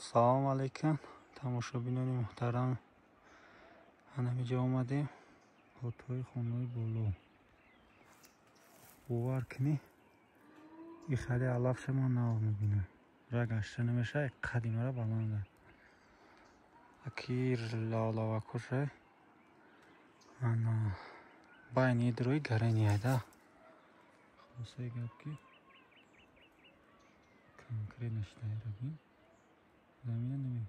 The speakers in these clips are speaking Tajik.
Салом алейкум, тамошобинони муҳтарам. Ҳаминҷо омадем ҳотҳои хонаи боло. Бовар кунӣ, и хеле алафша ман нав мебинам. Ра гашта намеша, қадимара баланда. Акир лавлавакоша. Ана байни дрои гарани айда. Хулосаи гап ки конкретно шидаира бин. Замина намебинам.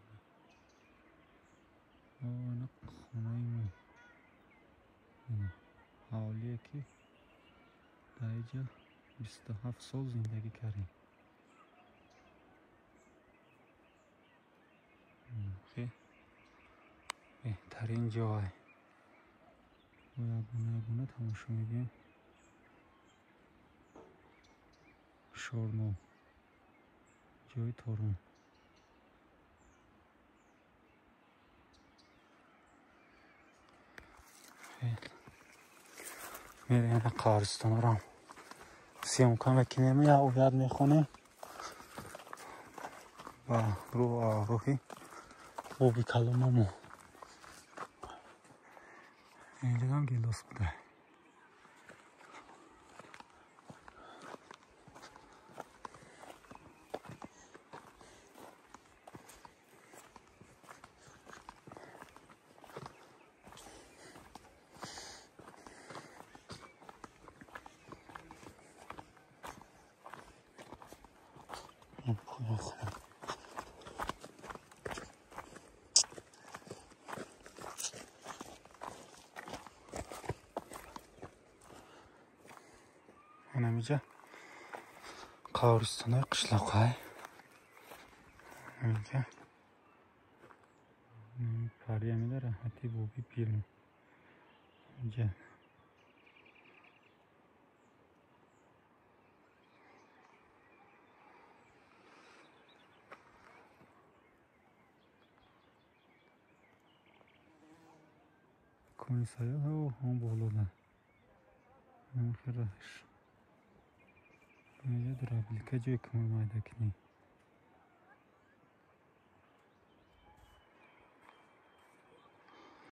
Ана хонаи мо. Ҳавлие ки дар инҷа 27 сол зиндагӣ кардем. Беҳтарин ҷой. Ягона ягона тамошо мебинем. Шорно, ҷои торун. Мерем қабристонро съёмка мекунем, я оят мехонем ва рӯҳи оби каломамо. Инҷоам гелос буда. Ҳаминҷа қабристонаи қишлоқай. Ҳаминҷа пария меда раҳмати боби пирм. Инҷа кони саёд ҳам болода. Ҳамин раҳш. Инҷа драблика ҷое ки мо майда кунем.